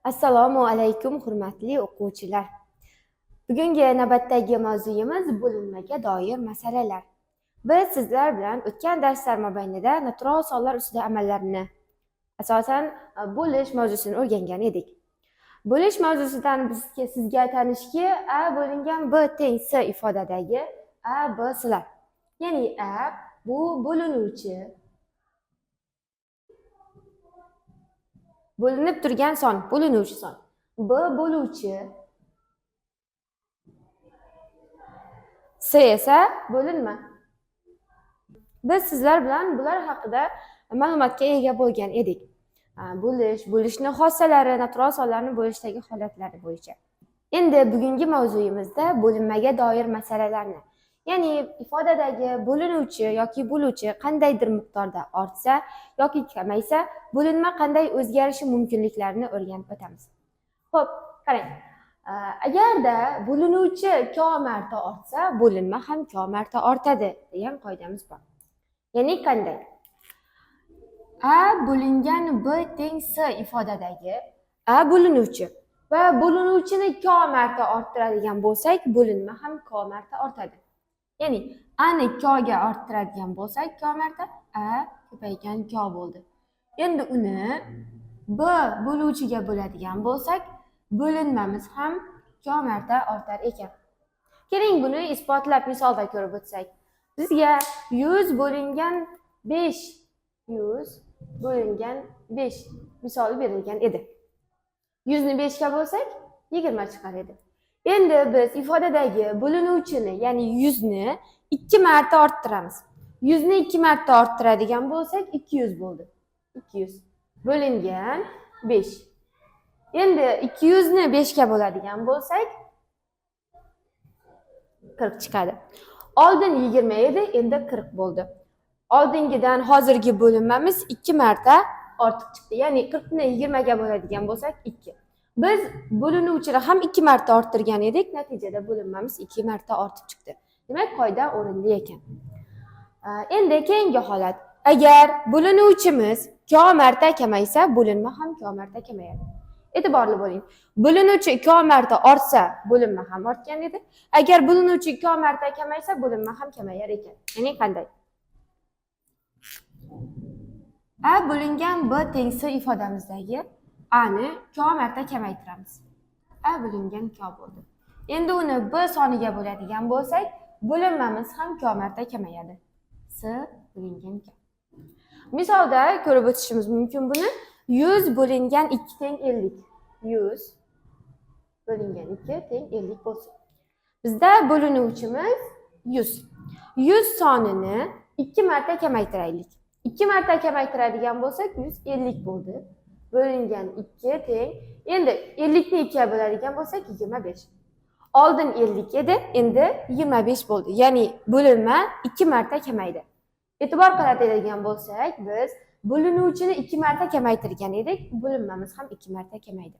Assalomu alaykum, hurmatli o'quvchilar. Bugungi navbatdagi mavzuyimiz bo'linmaga doir masalalar. Biz sizlar bilan o'tgan darslar mobaynida natural sonlar ustida amallarni, asosan bo'lish mavzusini o'rgangan edik. Bo'lish mavzusidan bizga sizga tanishki, a bo'lingan b teng s ifodadagi a, b, s'lar. Ya'ni a bu bo'linuvchi, bo'linib turgan son, bo'linuvchi son. B bo'luvchi, S esa bo'linma. Biz sizlar bilan bular haqida ma'lumotga ega bo'lgan edik. Bo'lish, bo'lishni xossalari, natural sonlarni bo'lishdagi holatlari bo'yicha. Endi bugungi mavzuyimizda bo'linmaga doir masalalarni, ya'ni ifodadagi bo'linuvchi yoki bo'luvchi qandaydir miqdorda ortsa yoki kamaysa, bo'linma qanday o'zgarishi mumkinliklarini o'rganib o'tamiz. Xo'p, qarang. Agarda bo'linuvchi k marta ortsa, bo'linma ham k marta ortadi degan qoidamiz bor. Ya'ni qanday? A bo'lingan b teng s ifodadagi a bo'linuvchi va bo'linuvchini k marta orttiradigan bo'lsak, bo'linma ham k marta ortadi. Ya'ni a ni k ga orttiradigan bo'lsak, k marta a ko'paygan k bo'ldi. Endi uni b bo'luvchiga bo'ladigan bo'lsak, bo'linmamiz ham k marta ortar ekan. Keling, buni isbotlab misolda ko'rib o'tsak. Bizga 100 bo'lingan 5, 100 bo'lingan 5 misoli berilgan edi. 100 ni 5 ga bo'lsak, 20 chiqar edi. Endi biz ifodadagi bo'linuvchini, ya'ni 100 ni 2 marta orttiramiz. 100 ni 2 marta orttiradigan bo'lsak, 200 bo'ldi. 200 bo'lingan 5. Endi 200 ni 5 ga bo'ladigan bo'lsak, 40 chiqadi. Oldin 20 edi, endi 40 bo'ldi. Oldingidan hozirgi bo'linmamiz 2 marta ortiq chiqdi. Ya'ni 40 ni 20 ga bo'ladigan bo'lsak, 2. Biz bo'linuvchini ham 2 marta orttirgan edik, natijada bo'linmamiz 2 marta ortib chiqdi. Demak, qoida o'rinli ekan. Endi keyingi holat. Agar bo'linuvchimiz k marta kamaysa, bo'linma ham k marta kamayadi. E'tiborli bo'ling. Bo'linuvchi k marta ortsa, bo'linma ham ortgan edi. Agar bo'linuvchi k marta kamaysa, bo'linma ham kamayar ekan. Ya'ni qanday? A bo'lingan b teng s ifodamizdagi a ni k marta kamaytiramiz. A bo'lingan k bo'ldi. Endi uni b soniga bo'ladigan bo'lsak, bo'linmamiz ham k marta kamayadi. S bo'lingan k. Misolda ko'rib o'tishimiz mumkin buni. 100 bo'lingan 2 teng 50. 100 bo'lingan 2 teng 50 bo'lsin. Bizda bo'linuvchimiz 100. 100 sonini 2 marta kamaytiraylik. 2 marta kamaytiradigan bo'lsak, 150 bo'ldi. Bo'lingan 2 teng. Endi 50 ni 2 ga bo'ladigan bo'lsak, 25. Oldin 50 edi, endi 25 bo'ldi. Ya'ni bo'linma 2 marta kamaydi. E'tibor qaratadigan bo'lsak, biz bo'linuvchini 2 marta kamaytirgan edik, bo'linmamiz ham 2 marta kamaydi.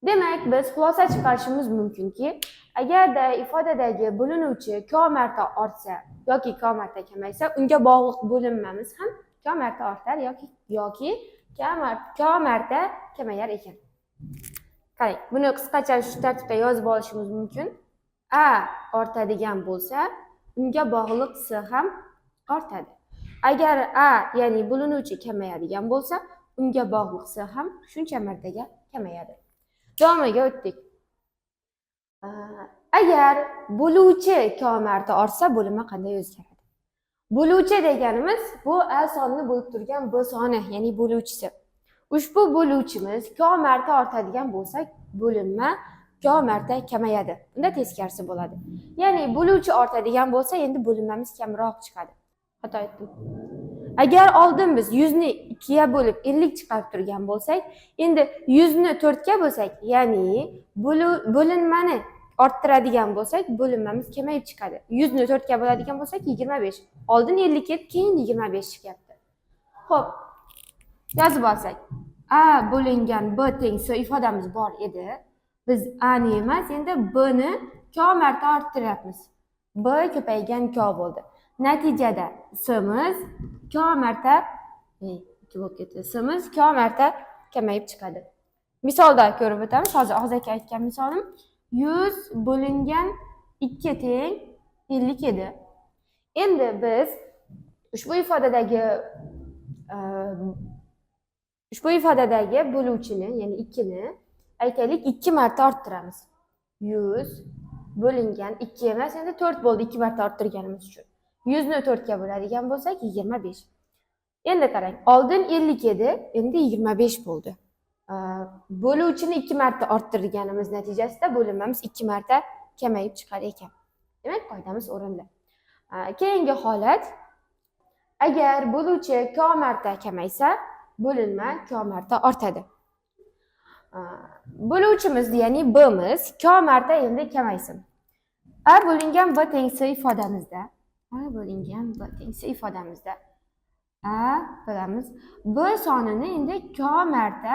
Demak, biz xulosa chiqarishimiz mumkinki, agarda ifodadagi bo'linuvchi k marta ortsa yoki k marta kamaysa, unga bog'liq bo'linmamiz ham k marta ortar yoki k marta kamayar ekan. Qarang, buni qisqacha shu tartibda yozib olishimiz mumkin. A ortadigan bo'lsa, unga bog'liq s ham ortadi. Agar a, ya'ni bo'linuvchi kamayadigan bo'lsa, unga bog'liq s ham shuncha martaga kamayadi. Davomiga o'tdik. Agar bo'luvchi k marta ortsa, bo'linma qanday o'zgaradi? Bo'luvchi deganimiz bu a sonini bo'lib turgan b soni, ya'ni bo'luvchisi. Ushbu bo'luvchimiz k marta ortadigan bo'lsa, bo'linma k marta kamayadi. Unda teskarisi bo'ladi. Ya'ni bo'luvchi ortadigan bo'lsa, endi bo'linmamiz kamroq chiqadi. Xato aytdim. Agar oldin biz 100 ni 2 ga bo'lib 50 chiqarib turgan bo'lsak, endi 100 ni 4 ga bo'lsak, ya'ni bo'linmani orttiradigan bo'lsak, bo'linmamiz kamayib chiqadi. 100 ni 4 ga bo'ladigan bo'lsak, 25. Oldin 50 edi, keyin 25 chiqyapti. Xo'p, yozib olsak, a bo'lingan b teng s ifodamiz bor edi. Biz a ni emas, endi b ni k marta orttiryapmiz. B ko'paygan k bo'ldi. Natijada s'miz k marta 2 bo'lib ketdi. S'miz k marta kamayib chiqadi. Misolda ko'rib o'tamiz. Hozir og'zaki aytgan misolim 100 bo'lingan 2 teng 50 edi. Endi biz ushbu ifodadagi bo'luvchini, ya'ni 2 ni aytaylik 2 marta orttiramiz. 100 bo'lingan 2 emas, endi 4 bo'ldi 2 marta orttirganimiz uchun. 100 ni 4 ga bo'ladigan bo'lsak 25. Endi qarang, oldin 50 edi, endi 25 bo'ldi. Bo'luvchini 2 marta orttirganimiz natijasida bo'linmamiz 2 marta kamayib chiqar ekan. Demak, qoidamiz o'rinli. Keyingi holat, agar bo'luvchi k marta kamaysa, bo'linma k marta ortadi. Bo'luvchimiz, ya'ni b'miz k marta endi kamaysin. A bo'lingan b teng c ifodamizda, a bo'lingan b teng c ifodamizda a bilamiz, b sonini endi k marta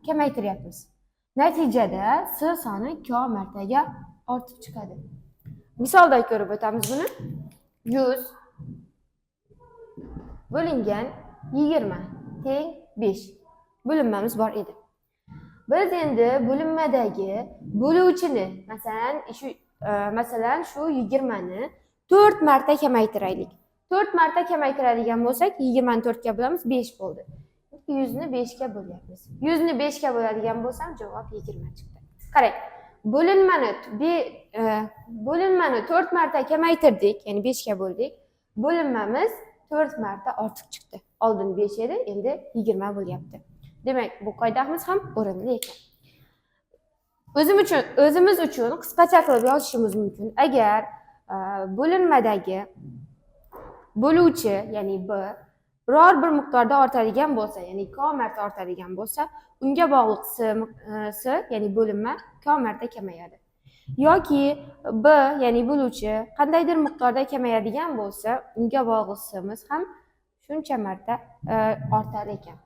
kamaytiryapmiz. Natijada c soni k martaga ortib chiqadi. Misolda ko'rib o'tamiz buni. 100 bo'lingan 20 teng 5 bo'linmamiz bor edi. Biz endi bo'linmadagi bo'luvchini, masalan shu 20 ni 4 marta kamaytiraylik. 4 marta kamaytiradigan bo'lsak, 20 ni 4 ga bo'lamiz, 5 bo'ldi. 100 ni 5 ga bo'lyapmiz. 100 ni 5 ga bo'ladigan bo'lsam, javob 20 chiqdi. Qarang, bo'linmani 4 marta kamaytirdik, ya'ni 5 ga bo'ldik. Bo'linmamiz 4 marta ortib chiqdi. Oldin 5 edi, endi 20 bo'lyapti. Demak, bu qoidamiz ham o'rinli ekan. O'zimiz uchun qisqacha qilib yozishimiz mumkin. Agar bo'linmadagi bo'luvchi, ya'ni b biror bir miqdorda ortadigan bo'lsa, ya'ni k marta ortadigan bo'lsa, unga bog'liq c, ya'ni bo'linma k marta kamayadi. Yoki b, ya'ni bo'luvchi qandaydir miqdorda kamayadigan bo'lsa, unga bog'liq c'miz ham shuncha marta ortar ekan.